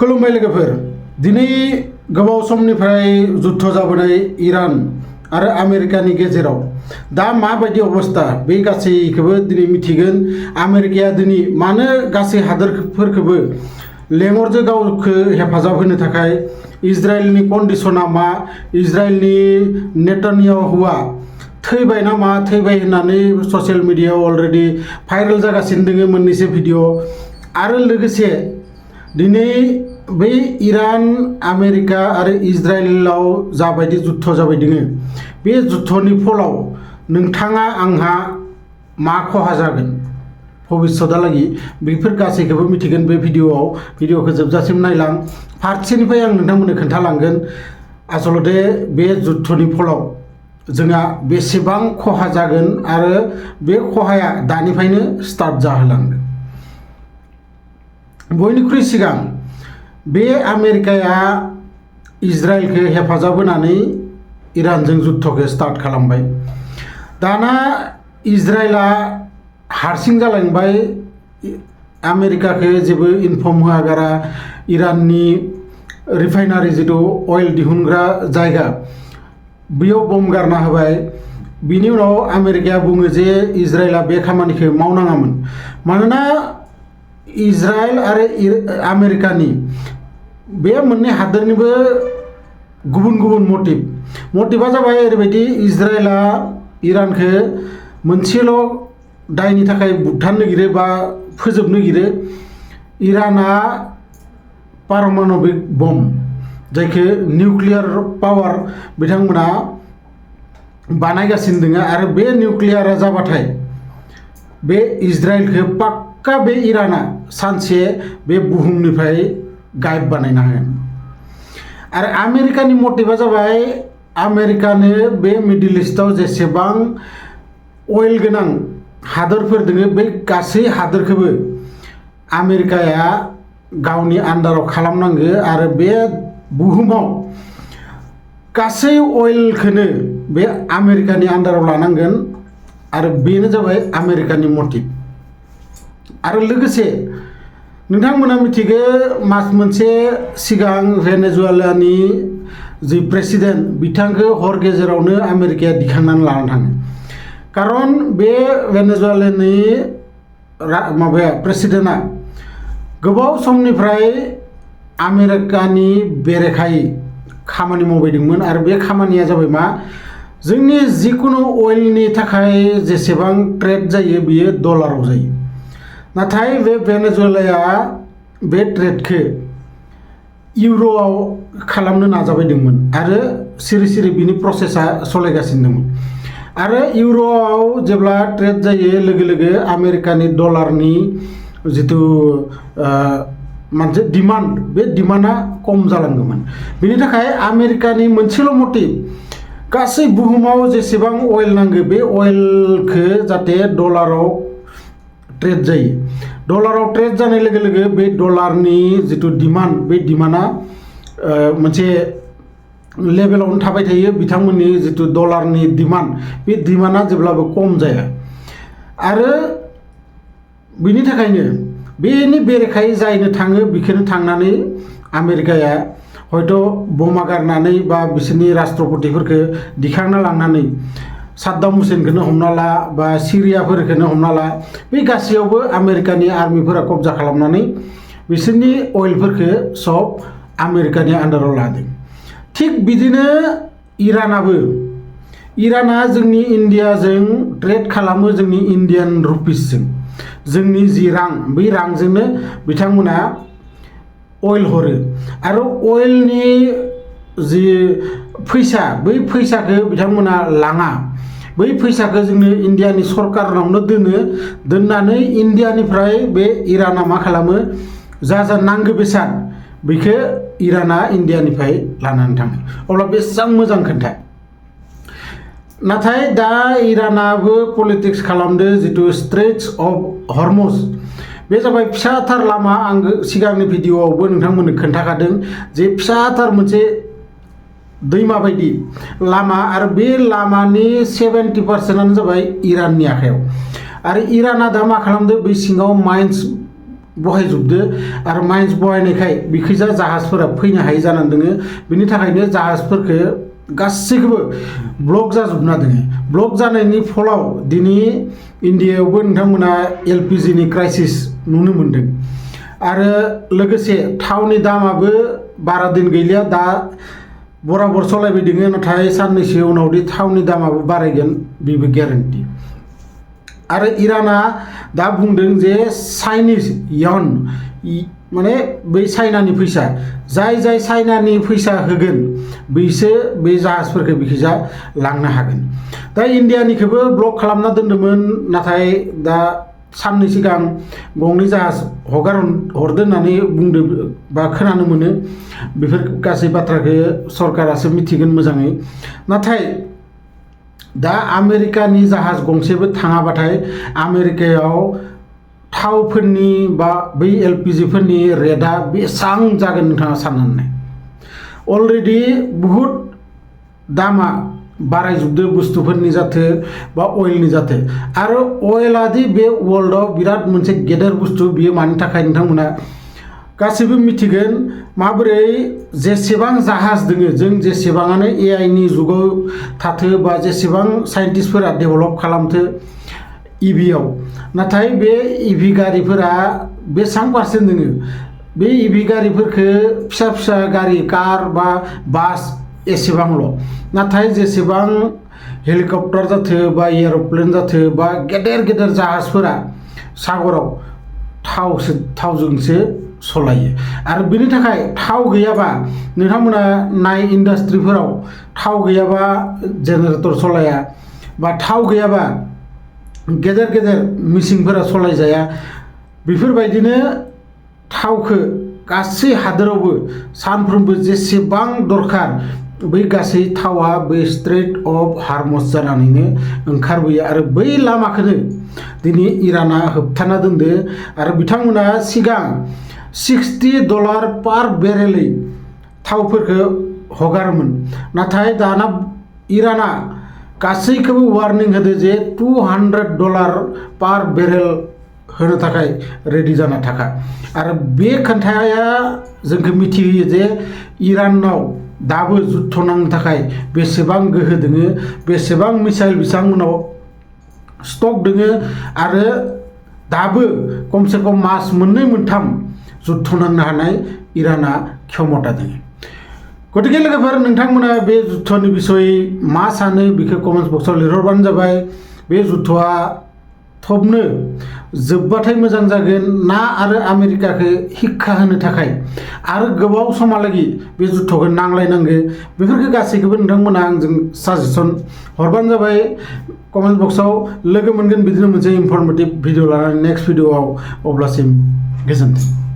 खुलुमबाय लोगोफोर दिनै गोबाव समनिफ्राय जुद्ध जाबोनाय इरान आरो आमेरिकानि गेजेराव दा माबायदि अबस्था बे गासैखौबो दिनै मिथिगोन। आमेरिकाया दिनै मानो गासै हादोरफोरखौबो लेंहरजो गावखौ हेफाजाब होनो थाखाय इजराइलनि कन्डिशना मा, इजराइलनि नेतान्याहुआ थैबाय ना मा, थैबाय होननानै ससियेल मिडियायाव अलरेडि भाइरेल जागासिनो दङ मोननैसो भिडिअ। आरो लोगोसे दिनै बै इरान आमेरिका आरो इजराइलाव जाबायदि जुद्ध जाबाय दङ बे जुद्धनि फलाव नोंथाङा आंहा मा खहा जागोन भबिष्यतहालागि बेफोर गासैखौबो मिथिगोन बे भिडिअखौ जोबजासिम नायलां। फारसेनिफ्राय आं नोंथांमोननो खोन्थालांगोन आसलते बे जुद्धनि फलाव जोंहा बेसेबां खहा जागोन आरो बे खहाया दानिफ्रायनो स्टार्ट जाहोलांदों। बयनिख्रुइ सिगां बे आमेरिकाया इजराइलखौ हेफाजाब होनानै इरानजों जुद्धखौ स्टार्ट खालामबाय। दाना इजराइला हारसिं जालांबाय, आमेरिकाखौ जेबो इनफर्म होआगारा इराननि रिफाइनारि जिथु अइल दिहुनग्रा जायगा बेयाव बम गारना होबाय। बिनि उनाव आमेरिकाया बुङो जे इजराइला बे खामानिखौ मावनाङामोन, मानोना इजराइल आरो आमेरिकानि बे मोननै हादोरनिबो गुबुन गुबुन मटिभा जाबाय ओरैबायदि इजराइला इरानखौ मोनसेल' दायनि थाखाय बुथारनो नागिरो बा फोजोबनो नागिरो। इराना पारमाणबिक बम जायखौ निउक्लियार पावार बिथांमोना बानायगासिनो दङ आरो बे निउक्लियारा जाबाथाय बे इजराइलखौ पाक्का बे इराना सानसे बे बुहुमनिफ्राय गायब बानायना होगोन। आरो आमेरिकानि मटिभा जाबाय आमेरिकानो बे मिडिल इस्टआव जेसेबां अइल गोनां हादोरफोर दङ बे गासै हादोरखौबो आमेरिकाया गावनि आन्दाराव खालामनांगो आरो बे बुहुमाव गासै अइलखौनो बे आमेरिकानि आन्दाराव लानांगोन आरो बेनो जाबाय आमेरिकानि मटिभ। आरो लोगोसे नोंथांमोना मिथिगो मास मोनसे सिगां भेनेजुएलानि जि प्रेसिडेन्ट बिथांखौ हर गेजेरावनो आमेरिकाया दिखांनानै लानानै थाङो। खारन बे भेनेजुएलानि माबाया प्रेसिडेन्टआ गोबाव समनिफ्राय आमेरिकानि बेरेखायै खामानि मावबायदोंमोन आरो बे खामानिया जाबाय मा, जोंनि जिकुनु अइलनि थाखाय जेसेबां ट्रेड जायो बियो डलाराव जायो। नाथाय बे भेनेजुएलाया बे ट्रेडखौ इउर'आव खालामनो नाजाबायदोंमोन आरो सिरि सिरि बिनि प्रसेसा सलायगासिनो दंमोन। आरो इउर'आव जेब्ला ट्रेड जायो लोगो लोगो आमेरिकानि डलारनि जिथु मोनसे डिमान्ड बे डिमान्डआ खम जालांदोंमोन। बेनि थाखाय आमेरिकानि मोनसेल' मटिभ गासै बुहुमाव जेसेबां अइल नांगौ बे अइलखौ जाहाथे डलाराव ट्रेड जायो। डलाराव ट्रेड जानाय लोगो लोगो बे डलारनि जिथु डिमान्ड बे डिमान्डआ मोनसे लेभेलावनो थाबाय थायो। बिथांमोननि जिथु डलारनि डिमान्ड बे डिमान्डआ जेब्लाबो खम जाया। आरो बिनि थाखायनो बेनि बेरेखायै जायनो थाङो बेखौनो थांनानै आमेरिकाया हयथ' बमा गारनानै बा बिसोरनि राष्ट्रपतिफोरखौ दिखांना लांनानै साद्दाम हुसेनखौनो हमना ला बा सिरियाफोरखौनो हमना ला, बे गासैयावबो आमेरिकानि आर्मिफोरा कब्जा खालामनानै बिसोरनि अइलफोरखौ सब आमेरिकानि आन्दाराव लादों। थिग बिदिनो इराना जोंनि इन्डियाजों ट्रेड खालामो, जोंनि इन्डियान रुपिसजों। जोंनि जि रां बै रांजोंनो बिथांमोना अइल हरो आरो अइलनि जि फैसा बै फैसाखौ बिथांमोना लाङा। बै फैसाखौ जोंनो इन्डियानि सरकारनावनो दोननानै इन्डियानिफ्राय बे इराना मा खालामो, जा नांगौ बेसाद बेखौ इराना इन्डियानिफ्राय लानानै थाङो। अब्ला बेसेबां मोजां खोन्था। नाथाय दा इरानाबो पलिटिक्स खालामदो जिथु स्ट्रेट्स अफ हर्मुज बे जाबाय फिसाथार लामा। आं सिगांनि भिडिअआवबो नोंथांमोननो खोन्थाखादों जे फिसाथार मोनसे दैमा बायदि लामा आरो बे लामानि 70% जाबाय इराननि आखायाव। आरो इराना दा मा खालामदो बै सिङाव माइन्स बहायजोबदो आरो माइन्स बहायनायखाय बिखैजा जाहाजफोरा फैनो हायै जानानै दोङो बिनि थाखायनो जाहाजफोरखौ गासैखौबो ब्लक जाजोबना दोङो ब्लक जानायनि फलाव दिनै इन्डियायावबो नोंथांमोना LPGनि क्राइसिस नुनो मोन्दों आरो लोगोसे थावनि दामाबो बारा दिन गैलिया दा बराबर सलायबाय दोङो नाथाय साननैसो उनावदि थावनि दामाबो बारायगोन बेबो ग्यारेन्टि आरो इराना दा बुंदों जे चाइनिज यन माने बै चाइनानि फैसा जाय चाइनानि फैसा होगोन बैसो बे जाहाजफोरखौ बिखिजा लांनो हागोन दा इन्डियानिखौबो ब्लक खालामना दोन्दोंमोन नाथाय दा साननै सिगां गंनै जाहाज हरदो होननानै बुंदों बा खोनानो मोनो बेफोर गासै बाथ्राखौ सरकारासो मिथिगोन मोजाङै नाथाय दा आमेरिकानि जाहाज गंसेबो थाङाबाथाय आमेरिकायाव थावफोरनि बा बै LPGफोरनि रेटआ बेसेबां जागोन नोंथाङा साननानै नाय अलरेडि बुहुद दामा बारायजोबदो बुस्थुफोरनि जाथो बा अइलनि जाथो आरो अइलादि बे वर्ल्डआव बिराद मोनसे गेदेर बुस्थु बियो मानि थाखाय नोंथांमोना गासैबो मिथिगोन माबोरै जेसेबां जाहाज दोङो जों जेसेबाङानो AI नि जुगाव थाथो बा जेसेबां साइन्टिस्टफोरा डेभेलप खालामथो EVआव नाथाय बे EV गारिफोरा बेसेबां पार्सेन्ट दोङो बे EV गारिफोरखौ फिसा फिसा गारि कार बा बास एसेबांल' नाथाय जेसेबां हेलिकप्टार जाथो बा एर'प्लेन जाथो बा गेदेर गेदेर जाहाजफोरा सागराव थावजोंसो सलायो आरो बेनि थाखाय थाव गैयाबा नोंथांमोना नाय इन्डास्ट्रिफोराव थाव गैयाबा जेनेरेटर सलाया बा थाव गैयाबा गेदेर गेदेर मेसिनफोरा सलायजाया बेफोरबायदिनो थावखौ गासै हादोरावबो सानफ्रोमबो जेसेबां दरखार बै गासै थावा बै स्ट्रेट अफ हार्मस जानानैनो ओंखारबोयो आरो बै लामाखौनो दिनै इराना होबथाना दोनदो आरो बिथांमोना सिगां $60 पार बेरेलै थावफोरखौ हगारोमोन नाथाय दाना इराना गासैखौबो वार्निं होदो जे $200 पार बेरेल होनो थाखाय रेडि जाना थाखा आरो बे खोन्थाया जोंखौ मिथिहोयो जे इरानाव दाबो जुद्ध नांनो थाखाय बेसेबां गोहो दोङो बेसेबां मिसाइल बिथांमोनाव स्टक दोङो आरो दाबो खमसे खम मास मोननै मोनथाम जुद्ध नांनो हानाय इराना क्षमता दोङो गतिके लोगोफोर नोंथांमोना बे जुद्धनि बिसय मा सानो बेखौ कमेन्ट बक्सआव लिरहरबानो जाबाय बे जुद्धआ थबनो जोबबाथाय मोजां जागोन ना आरो आमेरिकाखौ हिक्खा होनो थाखाय आरो गोबाव समहालागै बे जुद्धखौ नांलायनांगो बेफोरखौ गासैखौबो नोंथांमोना आंजों साजेसन हरबानो जाबाय कमेन्ट बक्सआव लोगो मोनगोन बिदिनो मोनसे इनफरमेटिभ भिडिअ लानानै नेक्स्ट भिडिअआव अब्लासिम गोजोन्थों।